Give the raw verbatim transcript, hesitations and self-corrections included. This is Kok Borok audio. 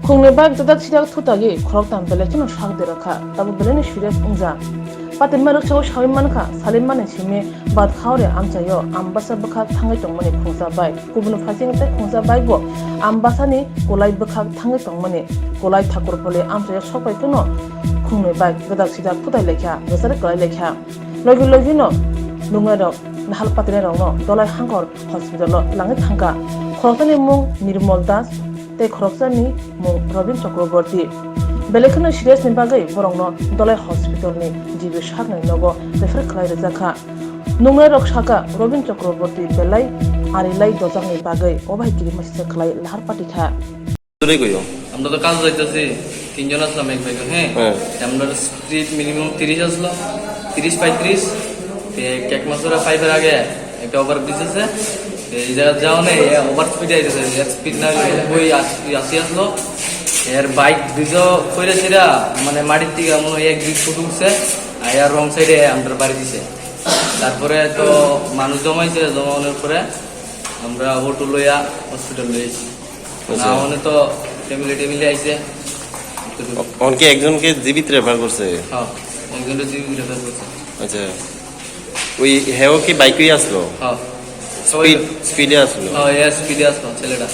Khungnwi bike dadak sidak thutagwi khoroktham belai kheno sak derok kha, tabuk belaino serious wngjak. Patima rwksao sawi mankha, salimani simi Badkhaore amchaio Ambasa bwkhak thangwi tongmani khungsa bike. Kubun phaising tei khungsa bike bo Ambasani kulai bwkhak thangwi tongmani kulai Thakurpoli amchaio sokpai kheno khungnwi bike dadak sidak thutai laikha, rwchari kwlai laikha. Logi logino nungnairok nahal patinairokno Dolai Hangkor hospital-o langwi thangkha. Khoroksani mung Nirmol Das tei khoroksani mung Robin Chakraborty. Belai kheno serious ni bagwi borokno Dolai hospital-ni G B saknai nogo refer khlai rijak kha. Nungnairok sakha, Robin Chakraborty belai arilai dojakni bagwi obo hai kirimasisa khlai lahar pati kha. দূরে গইও। আমরা তো কাজে যাইতেছি, তিনজন আসলাম এক বাইকে, হ্যাঁ? হ্যাঁ। আমরা স্পিড মিনিমাম তিরিশ আসলো, তিরিশ পঁয়ত্রিশ। তে কেকমাছরা ফাইভের আগে একটা ওভার ব্রিজ আছে, তে এই জায়গা যাও নেই, ওভার স্পিড আইতেছে, এর স্পিড না হলে ওই আশি, আশি আসলো। এর বাইক দুইশো কইরা ছিরা, মানে মাটির থেকে মনে হয় এক দুই ফুট উঠছে, আর রং সাইডে আমরা বাড়ি দিছে। তারপরে তো মানুষ জমাইছে, জমানোর পরে আমরা অটো লইয়া হসপিটাল লইছি। আচ্ছা। না, ওনে তো ফ্যামিলি ট্যামিলি আইছে। অনেকে একজনকে জীবিত রেফার করছে। হ্যাঁ, একজনকে জীবিত রেফার করছে। আচ্ছা, ওই হেও কি বাইকই আসলো? হ্যাঁ। স্পিড, স্পিডে আসলো? হ্যাঁ, এ স্পিডে আসলো ছেলেটা।